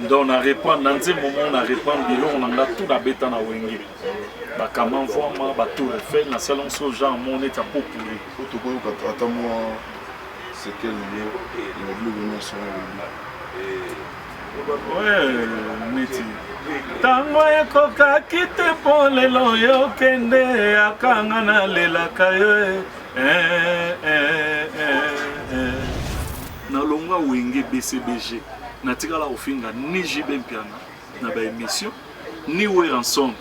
Donc na reprendre na nzembo moko, na reprendre biloko na nga tout nabeta na Wenge, bakama mvwama, batour Eiffel, nasala yango so genre moko neti ya pot pourri. Po tokoyoka ata mwa sekele na yo na biloko nyonso wana olobi. Ouais, neti ntango ekokaki te mpo lelo yo kende akanga nalelaka yo eh, eh, eh, eh. Nalongwa Wenge BCBG, natikala kofinga ni JB Mpiana na baémission ni Werrason,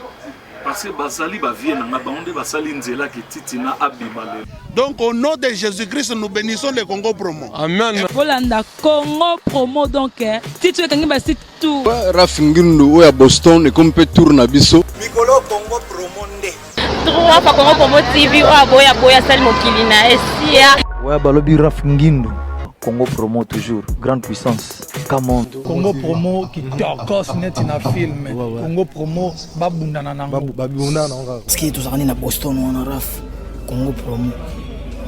parce que bazali bavieux na nga, bango nde basali nzela ke Titina abima lelo. Donc au nom de Jésus-Christ, nous bénissons le Congo Promo. Amen. Bolanda Congo Promo, donc titre ekangi basite tout. Raf Ngindu oyo ya Boston ekomi mpe tour na biso. Mikolo Congo Promo nde. Trois fois Congo Promo TV oyo aboya boya asali mokili na esia. Ouais, balobi Raf Ngindu. Congo Promo toujours, grande puissance. Come on. Congo Promo kitokos neti na film. Congo Promo babundana nango. Babundana nango kaka. Parce que tozalaka nde na Boston wana Raf. Congo Promo.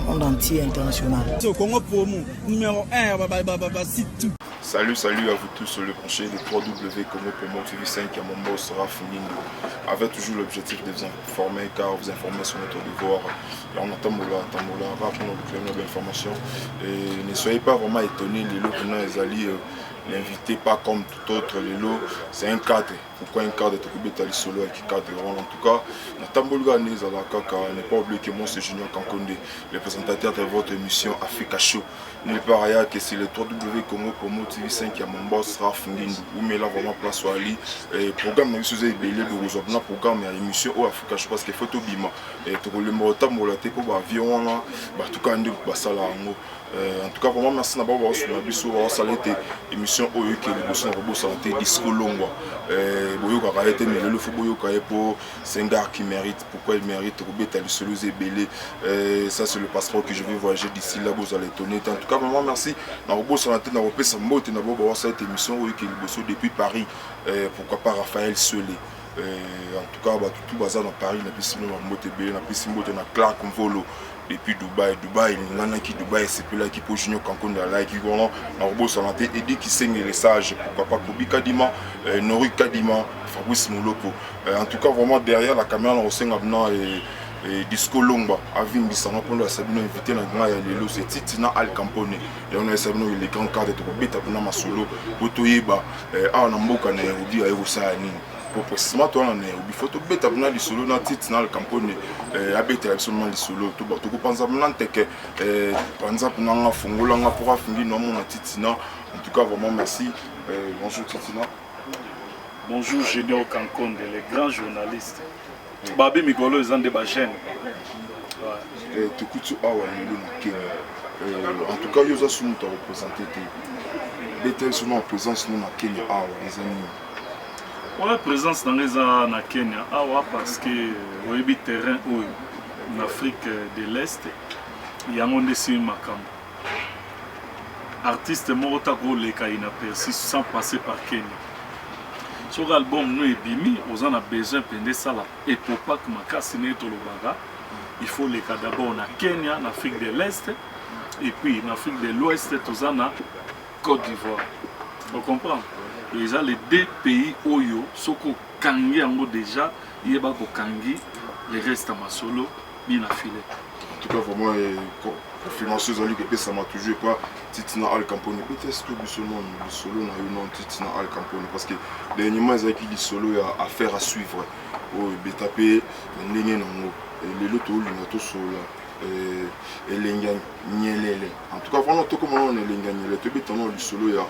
Monde entier international. So Congo Promo numéro 1 ba ba ba ba site tout. Salut, salut à vous tous, le branché de 3W Congo Promo TV 5 à mon boss Raf Ngindu, avec toujours l'objectif de vous informer, car vous informer sur notre devoir. Et on attend Moula, Tambola, va prendre le information. Et ne soyez pas vraiment étonnés, Lelo Kuna Ezali, l'invité pas comme tout autre, Lelo, c'est un cadre. Pourquoi un cadre? Tokobeta lisolo ya cadre wana. En tout cas, na tambolika nde ezala kaka. Ne pas oublier que moi, c'est Junior Kankonde, le présentateur de votre émission Africa Show. Nulle part ailleurs que c'est le 3W Congo Promo TV 5 ya mon boss Raf Ngindu. Umela vraiment place wali. Et programme na biso eza ebele, bokozwa na programme ya émission oyo Africa Show, parce que faut tobima. Et tokolemba kotambola te mpo baavion wana bato kaka nde basala yango. En tout cas, vraiment merci na bango baosunga biso, baosala ete émission oyo eke liboso. Na kobosana te Disco Longwa, boyokaka ye te, mais lelo faut boyoka ye mpo c'est un gars qui mérite. Pourquoi il mérite? Kobeta lisolo eza ebele. Ça, c'est le passeport que je vais voyager. D'ici là, bozala étonné te. En tout cas, vraiment merci. Na kobosana te na kopesa mbote na bango baosala ete émission oyo eke liboso depuis Paris, pourquoi pas Raphaël Sele. En tout cas, bato tu baza na Paris, napesi bino bambote ebele. Napesi mbote na Clark Mvolo depuis Dubai. Dubai elinganaki, Dubai esepelaki mpo Junior Kankonde alaki wana. Nakobosana te Edi Kisengele Sage, pourquoi pas Kobi Kadima, Nori Kadima, Fabrice Moloko. En tout cas, vraiment, derrière la caméra, nakosenga bina Disco Longba avimbisanga mpona yasa bino. Invité na ngai ya lelo, c'est Titina Al Campone. Yango nayesa bino le grand cadre. Tokobeta mpona masolo po toyeba awa na mboka Nairobi aye kosala nini. Po précisément towana na Nairobi, faut tobeta mpona lisolo na Titina Al Campone, abetela biso na lisolo. Tokopanza mpona nteke, panza mpona nga, fungolanga mpo afungi nomona Titina. En tout cas, vraiment merci. Bonjour Titina. Bonjour Junior Kankonde, le grand journaliste. Babi mikolo eza nde bajeune. Tokuti awa lelo na Kenya. En tout cas, yo oza su moto areprésente te. Beta biso na présence no na Kenya awa eza nini? Ouais, présence na ngai eza na Kenya awa parce que oyebi terrain oyo na Afrique de l'Est, yango nde esimi makambo. Artiste moko ta koleka inaperçu sans passer par Kenya. Soki album no ebimi, oza na besoin mpenza esala epopak makasi ndenge tolobaka, il faut leka d'abord na Kenya, na Afrique de l'Est, et puis na Afrique de l'Ouest toza na Côte d'Ivoire. Ocomprendre, eza les deux pays oyo soki okangi yango déjà, yeba kokangi le reste ya masolo bina filet. En tout cas, vraiment, confirmation ezali kopesama toujours epa Titina Al Campone. Peut-être to biso nano lisolo na yo nano, Titina Al Campone, parce que dernièrement ezalaki lisolo ya affaire à suivre oyo ebeta mpe na ndenge nango. Lelo tolinga tosolola elengi ya nyelele. En tout cas, vraiment, tokoma nano na elengi ya nyelele, tobeta nano lisolo ya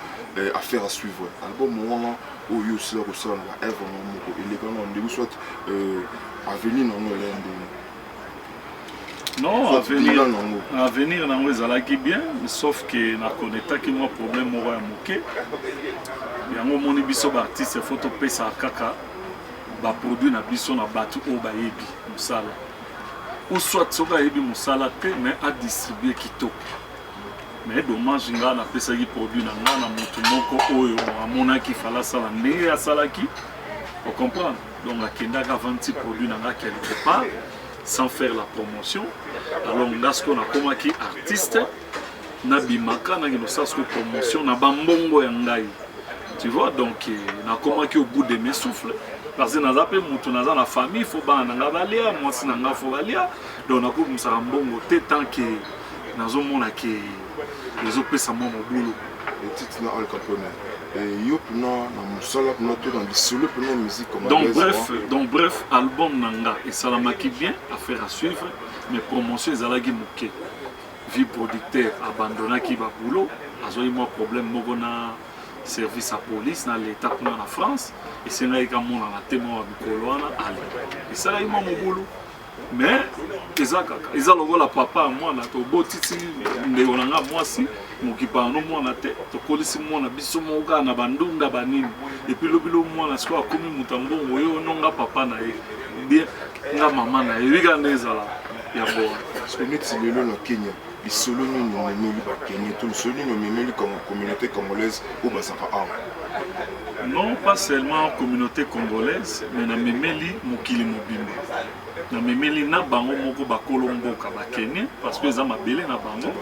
affaire à suivre, album wana oyo osila kosala na baœuvre na moko eleka nano ndenge, soit avenir nango elaya ndenge. Non, avenir nango ezalaki bien, sauf que nakonetaki mwa problème moko ya moke. Yango omoni, biso baartiste, faut topesaka kaka baproduit na biso na bato oyo bayebi mosala, ou soit soki ayebi mosala te, mais adistribue kitoko. Mais dommage, nga napesaki produit na nga na motu moko oyo amonaki fala asala ndenge asalaki, ocomprendre. Donc akendaki avandi produit na nga quelque part sans faire la promotion. Alors nga sikoyo nakomaki artiste, nabimaka, nakende kosala sikoyo promotion na bambongo ya ngai. Tu vois, donc nakomaki au bout de mes souffles parce que naza mpe moto, naza na famille, faut bana na nga balia, mwasi na nga faut balia. Donc nakobimisaka mbongo te tant que nazomona ke ezopesa mwa mobulu. Etiti na Al Capone, yo mpena na mosala mpena to na lisolo mpena musique. Donc bref, album na nga esalamaki bien, affaire à suivre, mais promotion ezalaki moke. Vie producteur abandonnaki baboulot, azwaki mwa problème moko na service ya police na l'état kuna na France, esengaki kamonana te mwa mikolo wana. Ale esalaki mwa mobulu, mais eza kaka, eza lokola papa ya mwana. Tobotisi ndeko na nga mwasi, mokipaka no mwana te, tokolisi mwana biso moko kaka na bandunda banini. Et puis lobi lo mwana sikoyo akomi moto ya mbongo, oyo nonga papa na ye bien, nga mama na ye, yebi kaka nde ezala yango wana. Parce que neti lelo na Kenya, lisolo nini omemeli bakenya to lisolo nini omemeli communauté congolaise oyo bazalaka awa? Non, pas seulement communauté congolaise, mais namemeli mokili mobimba. Namemeli na bango moko bakolo mboka bakenya, parce que eza mabele na bango,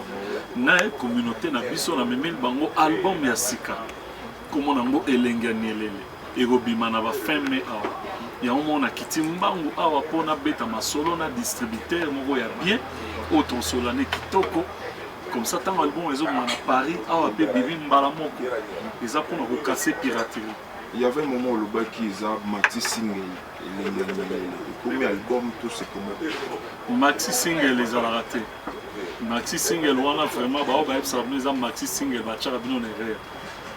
na communauté na biso. Namemeli bango album ya sika, komona yango Elenge ya Nielele, ekobima na bafin mai awa. Yango moko nakiti mbangu awa mpo nabeta masolo na distributeur moko ya bien oyo tosolane kitoko. Comme ça, ntango album ezobima na Paris awa mpe bimi mbala moko, eza mpona kocasser piraterie. Il y avait un moment olobaki eza maxi single. Elenge ya Nyelele ekomi album to c'est comment? Maxi single ezalaka te. Maxi single wana, vraiment, bao bayebisaka bino eza maxi single, batiaka bino na erreur.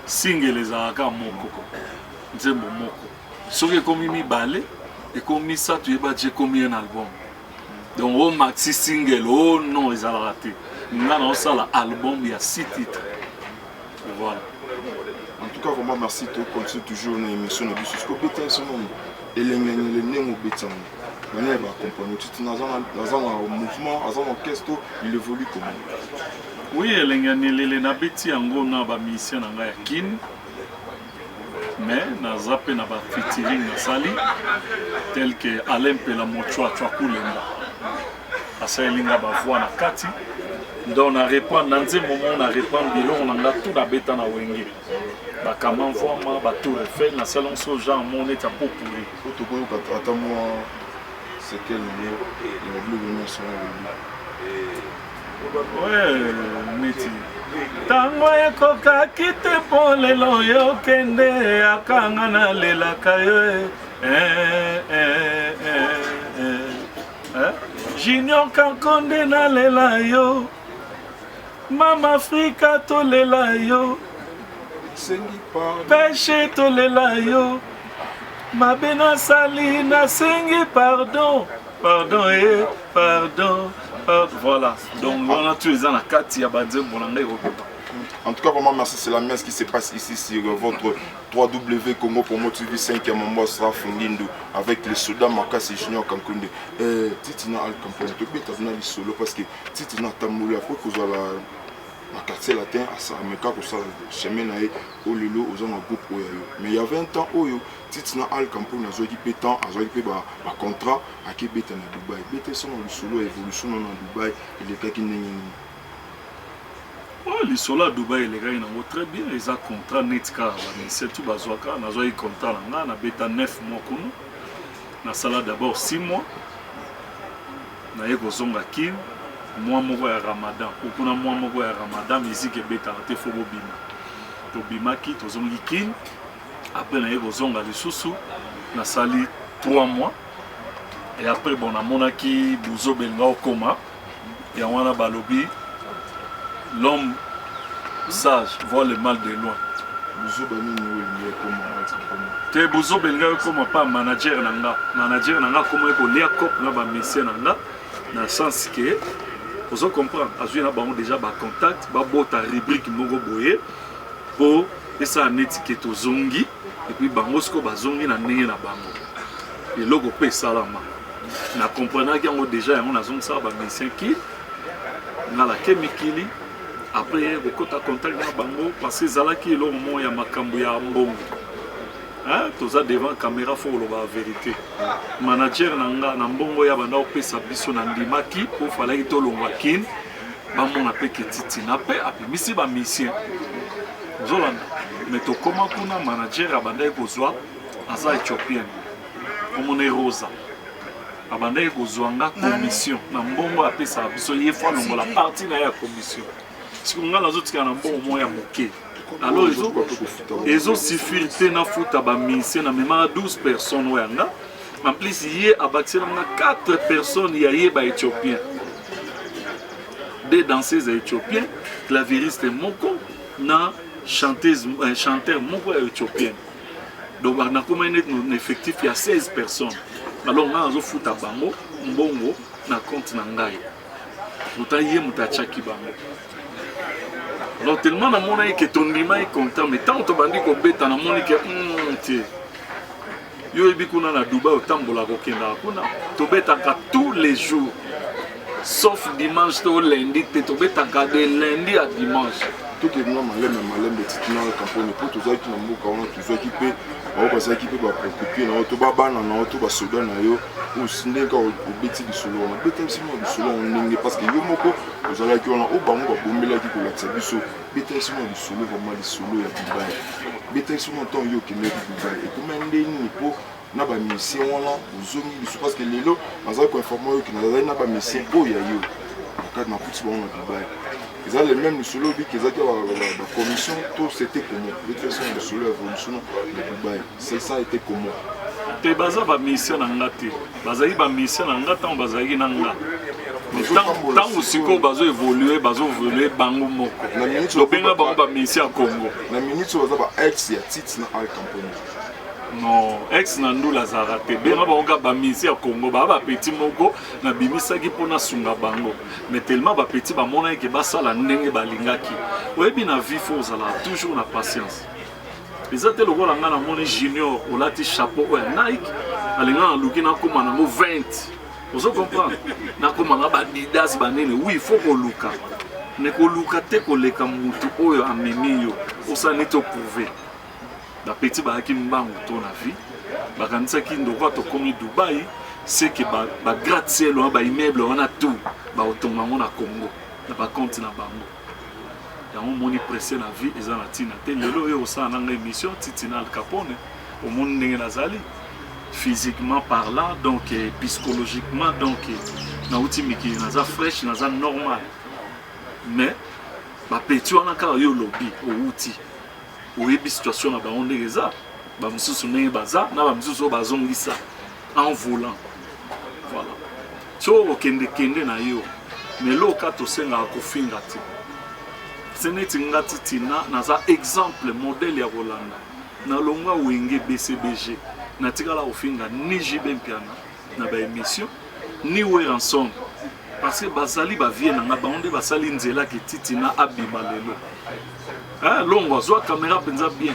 Single ezalaka moko, nzembo moko. Soki ekomi mibale, ekomi misato, yeba ti ekomi un album. Donc o maxi single o, non, ezalaka te. Nga naosala album ya six titres, voilà. En tout cas, vraiment merci. To continue toujours na émission na biso. Soki obeta biso nano Elenge ya Nyelele, ndenge obeti yango, bana ya baaccompagne titi naza na mouvement, aza na orchestre to il évolue comment? Oui, Elenge ya Nyelele, nabeti yango na bamusicien na ngai ya Kine, mais naza mpe na bafeaturing nasali, tel que Alain Mpela Mochwachwa Kulemba asaleli nga bavoix na kati. Donc na reprendre na nzembo moko, na reprendre biloko na nga tout nabeta na Wenge, bakama mvwama, batour Eiffel, nasali yango so genre moko neti ya pot-pourri. Po tokoyoka ata mwa séquelle nango ya babiloko nyonso wana olobi. Ouais, neti ntango ekokaki te mpo lelo oyo okende, akanga nalelaka yo eh, eh, eh, eh. Junior Kankonde, nalela yo, Mama Afrika, tolela yo, peshe, tolela yo, mabe nasali, nasengi pardon, pardon e pardon, pardon. Voilà, donc wana tu eza na kati ya banzembo na ngai ekobima. En tout cas, vraiment, merci. C'est la messe qui se passe ici sur votre 3W Congo Promo TV 5 Mambo Sra Fungindu avec les soldats Makasi Junior Kankunde. Titina Al Campone, tu peux na solo parce que Titina Tambouli après que la na Quartier Latin ameka kosala chemin na ye oyo lelo oza na groupe oyo ya yo. Mais il y avait un temps oyo Titina Al Campone azwaki mpe temps, azwaki mpe bacontrat, akebeta na Dubai. Beta eso na lisolo ya évolution na Dubai, elekaki ndenge nini? Oyo lisolo ya Dubai elekaki nango très bien. Eza contrat neti kaka bamusicien tu bazwaka. Nazwaki contrat na nga, nabeta 9 mois kuna. Nasala d'abord 6 mois, naye kozonga Kine mwa moko ya Ramadan, po kuna mwa moko ya Ramadan musique ebetaka te, faut bobima. Tobimaki, tozongi Kine. Après naye kozonga lisusu, nasali 3 mois et après, bon, namonaki buzoba elinga okoma. Yango wana balobi: l'homme sage voit le mal de loin. Buzoba nini oyo elingi ekoma? Te, buzoba elingaki ekoma pa manager na nga. Manager na nga akomaki kolia cope na bamusicien na nga, na sens ke ozo comprendre, azwi na bango déjà bacontact, babota rubrique moko boye mpo esala neti ke tozongi. Et puis bango sikoyo bazongi na ndenge na bango, eloko mpe esalama. Na comprenaki yango déjà, yango nazongisaka bamusicien ki nga nake mikili. Après kokota contact na bango, parce que ezalaki eloko moko ya makambo ya mbongo. Toza devant caméra, faut koloba vérité. Manager na nga, na mbongo ya banda kopesa biso, na ndimaki po falaki tolongwa Kine, bamona mpe ke Titina mpe abimisi bamusicien. Ozolanda? Mais tokoma kuna, manager abandaki kozwa, aza Éthiopienne, komona Rosa, abandaki kozwa nga commission na mbongo apesaka biso. Ye faut alongola partie na ye ya commission. Siko nga nazotikala na mbongo moko ya moke. Alors ezosuffire te nafuta bamusiciens. Namemaka 12 personnes oyo yanga. En plus ye abakiselanga 4 personnes ya ye, baéthiopien, deux danseuses ya Éthiopien, clavieriste moko na chanteuse, chanteur moko ya Éthiopienne. Donc nakomai neti na effectif ya 16 personnes. Alors ngai nazofuta bango mbongo na compte na ngai, pourtant ye moto atiaki bango. Alors tellement namonaki ke tondimaki content, mais ntango tobandi kobeta, namoni ke te, yo oyebi kuna na Dubai otambolaka, okendaka kuna, tobetaka tous les jours sauf dimanche to lundi te. Tobetaka de lundi à dimanche. Tokende na malembe malembe. Titina Kampone, mpo tozalaki na mboka wana, tozwaki mpe bao bazalaki mpe bacoéquipier na yo to babana na yo to basoda na yo. Ndenge kaka obeti lisolo wana, beta biso mwa lisolo yango ndenge, parce que yo moko ozalaki wana, oyo bango babombelaki kolakisa biso. Beta biso mwa lisolo, vraiment lisolo ya Dubai. Beta biso mwa ntango yo okendaki Dubai, ekoma nde nini mpo na bamusicien wana ozongi lisu? Parce que lelo nazali koinformer oyo nazali na bamusicien oyo ya yo nakati, nakuti bango na Dubai. Eza le même lisolo obiki, ezalaki bacommission to c'était comment? Beta biso na lisolo ya évolution na Dubai, c'est ça, était comment? Te, baza bamusicien na nga te. Bazalaki bamusicien na nga ntango bazalaki na nga. Ntango sikoyo bazoévolue, bazoévolue bango moko. Tobenga bango bamusicien ya Congo. Na minute oyo baza ba ex ya Tite na Al Campone? Non, ex na ndula azalaka te. Benga bango kaka bamusicien ya Congo. Baa bapetits moko nabimisaki mpo nasunga bango, mais tellement bapetits bamonaki ke basala ndenge balingaki. Oyebi, na vie faut ozalaka toujours na patience. Eza te lokola ngai namoni junior olati chapeau oyo ya Nike, alinga naluki nakóma nango 20. Ozo comprendre? Nakóma na baadidas banene. Oui, faut koluka, mais koluka te koleka motu oyo amemi yo. Osala neti oprouve. Bapetits bayaki mbangu to na vie, bakanisaki ndokwa tokomi Dubai, seke bagratte-ciel wana, baimmeuble wana, tout baotonga yango na Congo na bacompte na bango. Yango omoni, presse na vie eza na ntina te. Lelo oyo osala nanga émission Titina Al Capone, omoni ndenge nazali physiquement parlant, donc psychologiquement, donc nauti mikili, naza fraîche, naza normal. Mais bapetits wana kaka yo olobi outi, oyebi situation na bango ndenge eza, bamosusu ndenge baza na bamosusu oyo bazongisa en volant. Voilà, so okendekende na yo, mais loka tosengaka kofinga te. Se neti nga Titina, naza exemple modèle ya kolanda. Nalongwa Wenge BCBG, natikala kofinga ni JB Mpiana na baémission ni Werrason, parce que bazali bavieux na nga. Bango nde basali nzela ke Titina abima lelo. Longo azwa caméra mpenza bien.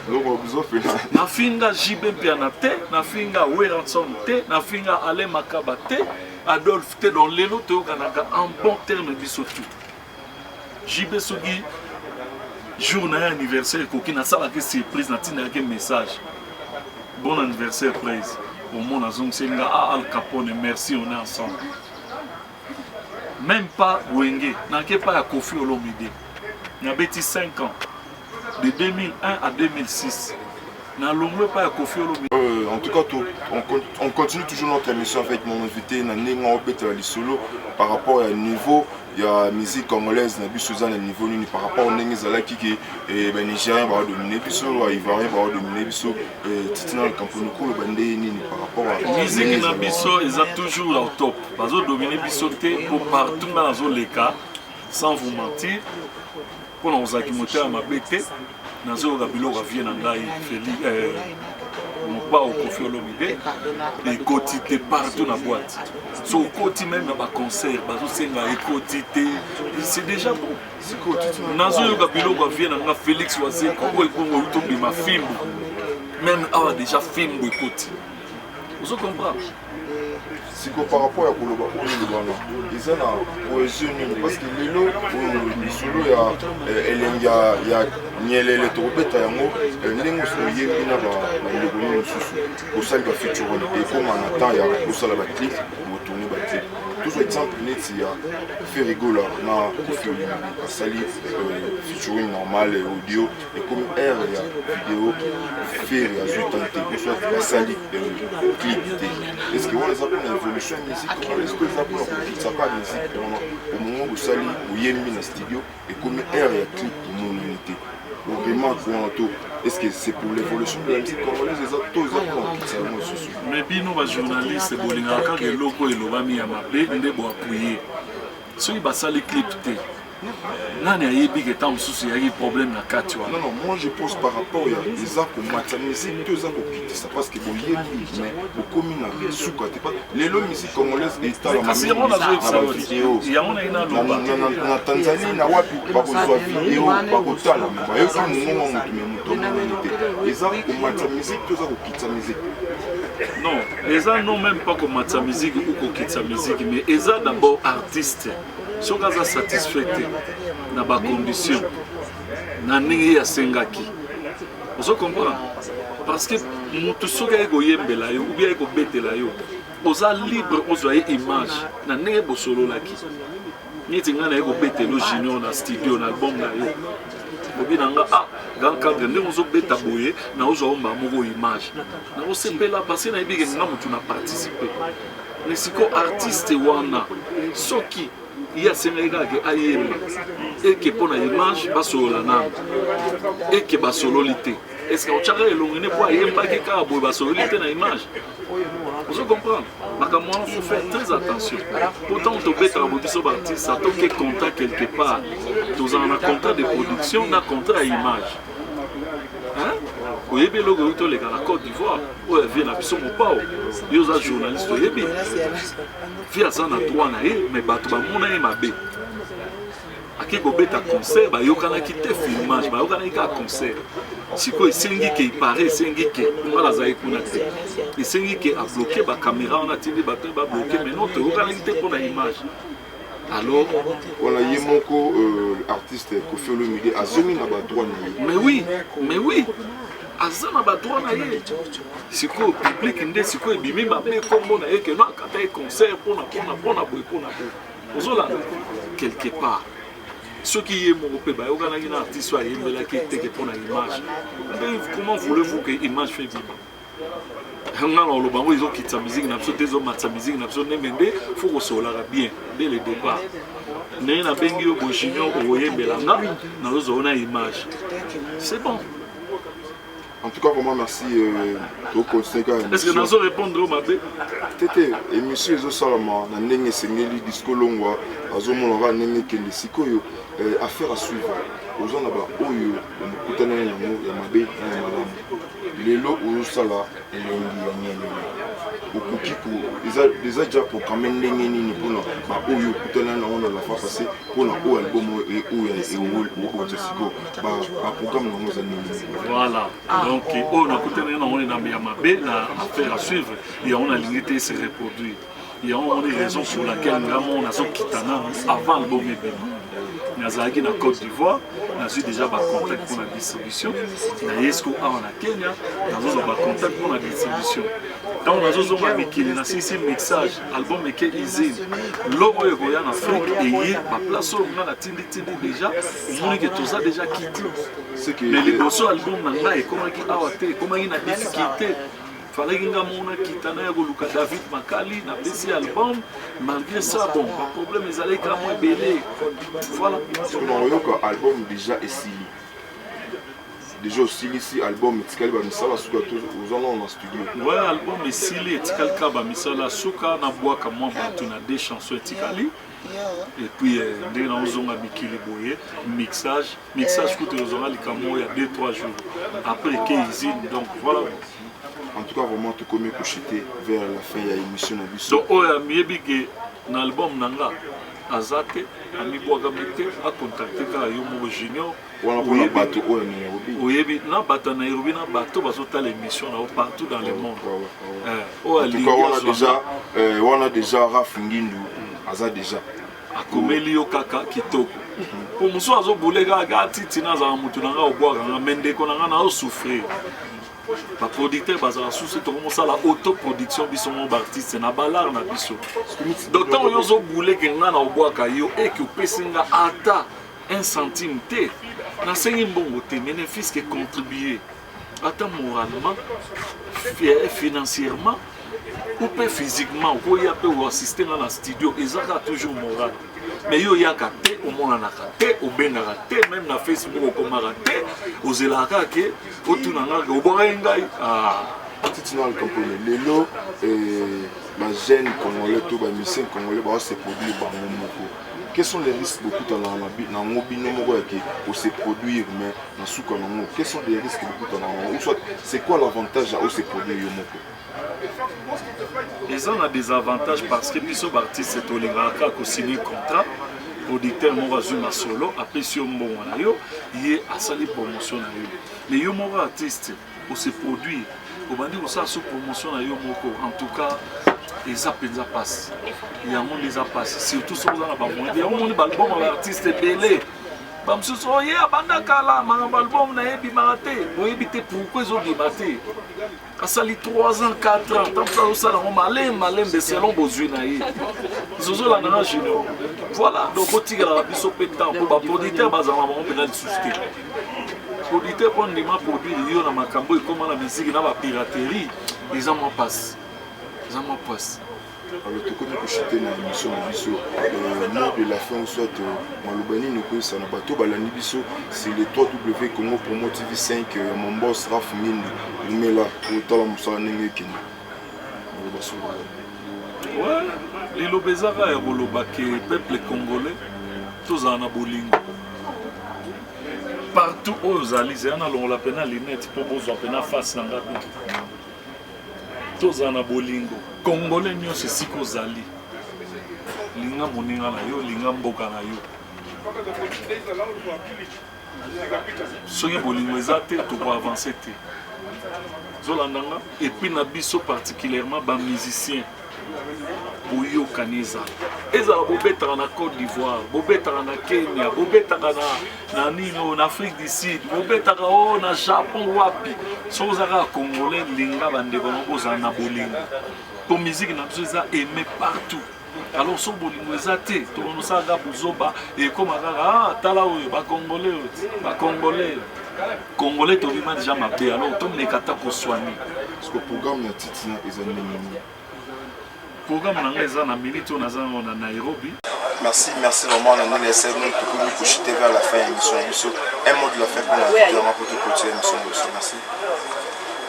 Nafinga JB Mpiana te, nafinga Werrason te, nafinga Alain Makaba te, Adolphe te. Donc lelo toyokanaka en bon terme biso tout. JB, soki jour na ye anniversaire ekoki, nasalaki surprise, natindaki message: "Bon anniversaire, prese." Omona azongiseli nga: "Ah, Al Capone, merci, on est ensemble." Même pas Wenge, nake pa ya Kofi Olomide, nabeti 5 ans, de 2001 à 2006, nalongwe pa ya Kofi Olomide. En tout cas, on continue toujours notre émission avec mon invité na ndenge obetela lisolo par rapport à niveau ya musique congolaise na biso eza na niveau nini, par rapport ndenge ezalaki ke banigérien baodomine biso, baivoirien baodomine biso. Titina Kamponi, koloba nde nini par rapport à musique na biso? Eza toujours au top. Bazodomine biso te, po partout nga nazoleka, sans vous mentir, mpona kozalaki motema mabe te, nazoyoka biloko ya vieux na ngai Feli, Mopao Kofi Olomide, ekoti te partout na boîte. So okoti même na baconcert, bazosenga ekoti te. C'est déjà bon. Nazoyoka biloko ya vieux na nga Félix Wazekwa oyo ekongo euti obima fimbu. Même awa déjà fimbu ekoti, ozo comprendre? Siko par rapport ya koloba oyo oloba wana, eza na cohésion nini? Parce que lelo oyo lisolo ya elengi ya nyelele, tokobeta yango ndenge oyembi na bandeko nini mosusu, kosali bafeaturing, ekóma na temps ya kosala baclip, botourne baclip. Tozwa exemple neti ya Ferre Gola na Koffi Olomide, basali featuring normal audio, ekomi heure ya video, Ferre azwi temps te, ou soit basali clip te. Est ce que wana eza mpona évolution ya musique congolaise to eza mpona kokitisa kaka musique wana? Omongo bosali, boyembi na studio, ekomi heure ya clip, omonani te. Remarque wana to, est ce que c'est pour l'évolution de la musique congolaise eza to eza mpona kokitisa yango lisusu? Mais bino bajournaliste, bolingaka kaka eloko elobami ya mabe nde boappuyer. Soki basali clip te, nani ayebi ke ntango mosusu eyaki problème na kati wana? Non, non, moi je pose par rapport ya eza komatisa musique to eza kokitisa, parce que boyebi, mais bokomi na suka te. Lelo musique congolaise etalama Kasi yango na nazoyebisa yo, bavideo. Yango nayi naloba. Na Tanzanie, na wapi, bakozwa video, bakotala, me bayoki mongongo ya motu, me moto amonani te. Eza komatisa musique to eza kokitisa musique? Non, eza non même pas komatisa musique ou kokitisa musique, mais eza d'abord artiste soki aza satisfait te na bacondition na ndenge ye asengaki, ozo comprendre? Parce que motu soki aye koyembela yo ou bien aye kobetela yo, oza libre ozwa ye image na ndenge bosololaki. Neti ngai naye kobetela yo, Junior, na studio, na album na yo, obi na nga: "Ah, grand cadre, ndenge ozobeta boye, naozwa yo mbala moko image." Nakosepela parce que nayebi ke nga motu na participe. Mais sikoyo artiste wana, soki ye asengaki kaka ke ayemba, eke mpo na image basolola nano, eke basololi te, est ce que otyaka elongi ne mpo ayembaki kaka boye, basololi te na image? Ozo comprendre makambo wana? Faut faire très attention. Pourtant tobetaka bo biso baartiste, atoke contrat quelque part, tozala na contrat de production na contrat ya image. Hein? Oyebi eloko oyo toleka na Côte d'Ivoire, oyo avie na biso mopao, yo oza journaliste, oyebi vie aza na droit na ye, mais bato bamona ye mabe. Ake kobeta concert, bayokanaki te filmage, bayokanaki kaka concert. Sikoyo esengi ke ipare, esengi ke nga nazali kuna te, esengi ke abloquer bacaméra wana, atindi bato babloquer. Mais non, toyokanaki te mpo na image. Alors wana ye moko artiste Koffi Olomide azongi na badroit na ye. Mais oui, mais oui, aza na badroit na ye. Sikoyo public nde sikoyo ebimi mabe, nkombo na ye keno akata ye concert mpona boye, mpona boye. Ozolanda quelque part, soki ye moko mpe bayokanaki na artiste oyo ayembelaki teke mpona image nde, comment voulez-vous que image fait bima? Nga na oloba yango ezokitisa musique na biso te, ezomatisa musique na biso ndenge nde faut kosololaka bien dès le départ. Ndenge nabengi yo bo Junior, okoyembela nga, nazozwa yo na image, c'est bon. En tout cas, vraiment merci. Tocontinue kaka. Est ce que nazo répondre oyo mabe? Te te, émission ezosalama na ndenge esengeli. Disco Longwa azomona kaka ndenge ekende. Sikoyo affaire à suivre, oza na baoyo omokutana yango ya mabe na ya malamu. Lelo ozosala Elengi ya Nyelele, okoki ko eza déjà programme ndenge nini mpona baoyo okutana nango na la fois passé, mpona oyo album oyo obongisa sikoyo, baprogramme nango eza ndenge nini? Voilà, donc oyo nakutani nango na ya mabe na affaire à suivre, yango nalingi te se reproduire. Yango omoni raison pour laquelle nga moko nazokita nanu avant album ebima. Nazalaki na Côte d'Ivoire, nazwi déjà bacontact mpona distribution. Naye siko awa na Kenya, nazozwa bacontact mpona distribution. Ntango nazozonga mikili, nasilisi mixage, album eke usine. Loko oyo ekoya na Afrique, eye baplace oyo nga natinditindi déjà, omoni ke toza déjà kiti. Mais liboso album na ngai ekomaki awa te, ekomaki na difficulté. Falaki nga moko nakita, naya koluka David Makali, napesi album. Malgré ça, bon, baproblème ezalaki kaka mwa ebele, voilà. Nakoyoka album déjà esili, déjà osilisi album, etikali bamisala suka to oza nano na studio? Ouais, album esili, etikali kaka bamisala suka, nabwaka mwa bato na deux chansons etikali. Et puis ndenge naozonga mikili boye, mixage kutu ezonga likambo oyo ya 2 3 jours, après eke usine, donc voilà. En tout cas, vraiment, tokomi kochuter vers la fin ya émission na biso. Donc oyo amiyebi ke na album na nga aza te, amibwakami te, acontacte kaka yo moko Junior. Wana mpona bato oyo na Nairobi. Oyebi, na bato ya Nairobi, na bato bazotala émission na yo partout dans le monde. Oyo alingi, wana déjà, wana déjà Raf Ngindu aza déjà. Akomeli yo kaka kitoko, po mosusu azobule kaka titi, nazala motu na nga, obwaka nga, me ndeko na nga, naosouffrir. Baproducteur bazala susu, tokomosala autoproduction biso moko baartiste na balare na biso. Donc ntango yo ozobuleke nga na obwaka yo eke opesi nga ata un centime te, nasengi mbongo te, mais ne fût-ce que contribuer ata moralement, financièrement ou mpe physiquement, okoya mpe oassiste nga na studio, eza kaka toujours moral. Mais yo oyaka te, omonanaka te, obengaka te, même na Facebook okomaka te, ozelaka kaka ke otuna nga ke obwakaki ngai. Ah. Titina Alcampone, lelo bajeune congolais to bamusicien congolais baose produire bango moko, quels sont les risques bokutanaka nango bino moko yake ose produire? Mais na suka nango, quels sont les risques bokutanaka nango, ou soit c'est quoi l'avantage ya ose produire yo moko? Eza na désavantage parce que biso baartiste tolingaka kaka kosigne contrat, producteur moko azwi masolo, apesi yo mbongo na yo, ye asali promotion na yo. Mais yo moko artiste ose produire, obandi kosala so promotion na yo moko, en tout cas eza mpenza mpasi. Yango nde eza mpasi, surtout soki oza na bamoyen. Yango moni baalbum ya baartiste ebele, bamosusu oye abanda kala, makambo album na ye ebimaka te, boyebi te pourquoi ezobima te. Asali 3 ans, 4 ans, ntango mosusu azosala yango malembe malembe selon bozwi na ye. Zozolanda na junior, voilà. Donc otikelaka biso mpe temps, mpo baproducteur bazala bango mpenza lisusu te. Producteur mpo ndima produire yo na makambo ekóma na misiki na bapiraterie, eza mwa mpasi, eza mwa mpasi. Alors tokomi kochute na émission na biso, mot de la fin ou soit maloba nini okoyesa na bato balandi biso sur le 3W Congo Promo TV 5 ya mon boss Raf Ngindu. Umela otala mosala ndenge ekende, maloba solo. Ouais, liloba eza kaka ya koloba ke peuple congolais tozala na bolingo partout oyo ozali. Zeya nalongola mpena lunette mpo bozwa mpena face na nga bien. Tozala na bolingo, congolais nyonso esika ozali, linga moninga na yo, linga mboka na yo. Soki bolingo eza te, tokoavance te. Zolanda nga. Et puis na biso particulièrement bamusicien, boyokani ezala, ezala bobetaka na Côte d'Ivoire, bobetaka na Kenya, bobetaka na nini oyo na Afrique du Sud, bobetaka oyo na Japon, wapi, soki oza kaka congolais, linga bandeko na bozala na bolingo, po musique na biso eza aimé partout. Alors soki bolingo eza te, tokonosalaka buzoba, ekóma kaka ah, tala oyo bacongolais, oyo bacongolais, congolais tobima déjà mabe. Alors tomeka ata kosoigner. Parce que programme ya Titina eza ndenge nini? Programme na ngai eza na minute oyo naza nango na Nairobi. Merci, merci vraiment na ndenge esali nous tokomi kochute vers la fin ya émission na biso. Un mot de la fin mpona invité yanga po toclôture émission na biso. Merci.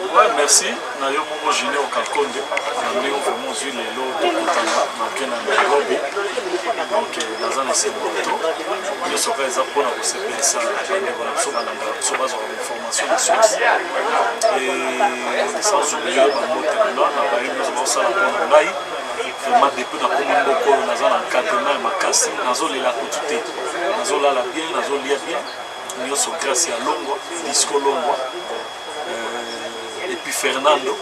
Ouais, merci na yo moko Junior Kakonde na ndenge vraiment ozwi lelo tokutana malgré na Nairobi. Donc naza na esengo to nyonso kaka eza mpona kosepelisa bandeko na biso balandaka biso, bazwaka bainformation na source. Et sans oublier bambote na nga na baye nyonso baosala mpona ngai. Vraiment, depuis nakomi mboka oyo, naza na encadrement ya makasi, nazolela kutu te, nazolala bien, nazolia bien, nyonso grâce ya Longwa Disco Longwa et puis Fernando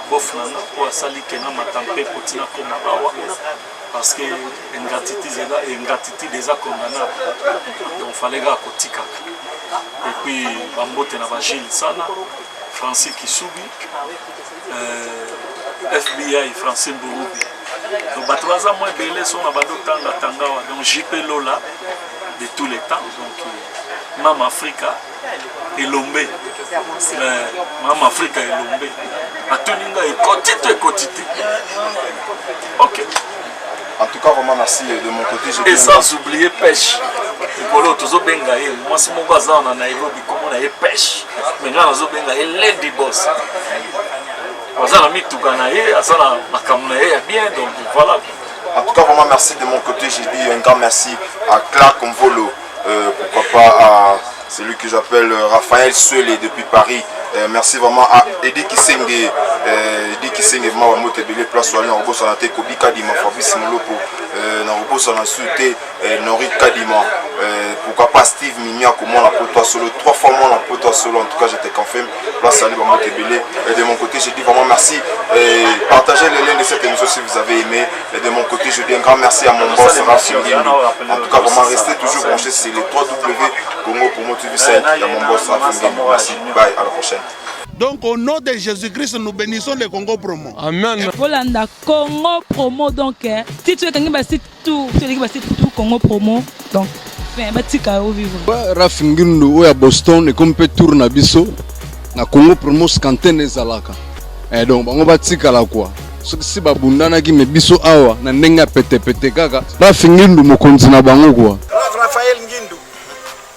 bof na nga oyo asali kena mata mpepo ntina koma awa, parce que ingratitude eza condamnable, donc fallait kaka kotikaka. Et puis bambote na bagile sana, Francis Kisubi, FBI, Francine Burubi. Donc bato baza mwa ebele so na bando tanga tangawa. Donc JP Lola de tous les temps, donc Mama Afrika Elombe, Mama Afrika Elombe atuni ngai ekoti to ekoti te. Ok. En tout cas, vraiment merci de mon côté. Et sans oublier Pêche. Likolo tozobenga ye mwasi moko aza na Nairobi, kombo na ye Pêche, mais ngai nazobenga ye Lady Boss. Aza na mituka na ye, aza na makambo na ye ya bien, donc voilà. En tout cas, vraiment merci de mon côté. J'ai dit un grand merci à Clark Mvolo, pourquoi pas à celui que j'appelle Raphaël Suele depuis Paris. Merci vraiment à Eddie Kisenge, Eddie Kisenge, vraiment Bamote Ebele, place Wali, na te, Kobi Kadima, Fabrice Molopo, na Robo te, Nori Kadima, pourquoi pas Steve Mimia, comment la pour toi solo, trois fois moi la pour toi solo, en tout cas je te confirme, place Ali Bamote Ebele. Et de mon côté, je dis vraiment merci. Et partagez le lien de cette émission si vous avez aimé. Et de mon côté, je dis un grand merci à mon boss, Raf Ngindu. En tout cas, vraiment, restez toujours branchés sur les 3W Congo Promo TV 5. Il y a mon boss, Raf Ngindu. Merci. Bye, à la prochaine. Donc au nom de Jésus-Christ, nous bénissons le Congo Promo. Amen. Bolanda Congo Promo donc eh, titre ekangi ba site tout, eleki ba site tout Congo Promo donc fin batika yo vivre. Raf Ngindu oyo ya Boston ekomi mpe tour na biso na Congo Promo scantene ezalaka eh, donc bango batikala kwa soki si babundanaki me biso awa na ndenge ya petepete kaka Raf Ngindu mokonzi na bango kwa. Raf Raphaël Ngindu,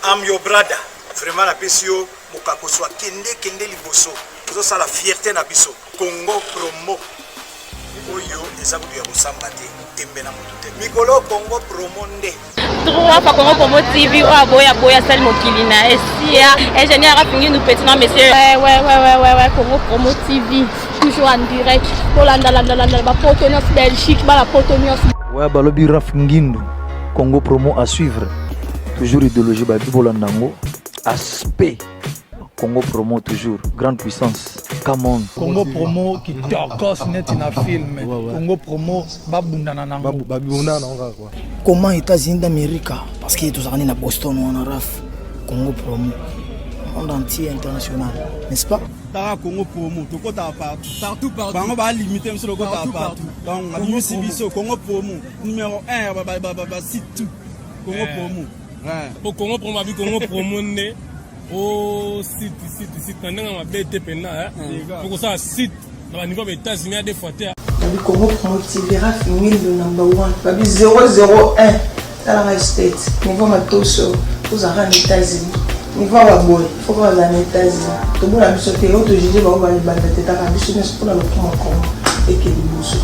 I'm your brother. Vraiment napesi yo mokakoswa, kende kende liboso, ozosala fierté na biso. Congo Promo oyo eza kutu ya kosamba te, tembe na motu te. Mikolo Congo Promo nde Trois fois Congo Promo TV oyo aboya aboya asali mokili na esia ingénieur Rafingi petit non monsieur. Ouais, Congo Promo TV toujours en direct. Bolanda landa landa ba poto nyonso Belgique bala poto nyonso. Ouais, balobi Raf Ngindu, Congo Promo à suivre. Toujours idéologie babi bolanda yango. Aspect Congo Promo toujours, grande puissance. Come on. Congo Promo kitokos neti na film. Congo Promo babundana nango. Babundana nango kaka quoi. Comment États-Unis d'Amérique parce que tozalaka nde na Boston wana Raf Congo Promo monde entier international, n'est-ce pas? Tara Congo Promo, tokotaka partout. Partout, partout. Bango ba limité biso tokotaka Partout, partout. partout. Donc abimisi biso Congo Promo numéro 1 ba ba ba ba site tout. Congo Promo. Ouais. Po Congo Promo abi Congo Promo nde o site site site na ndenge mabe te mpenza po kosala site na baniveau ya baÉtats-Unis ya deux fois te. Babi Congo Promo TV, Raf Ngindu number 1, babi 001, talaka state niveau matoso ozalaka na États-Unis, niveau ya baboye fo kaka ozala na États-Unis. Tobona biso te oyo tojuge bango balibanda te, taka biso nyonso mpona lokuma Congo eke liboso.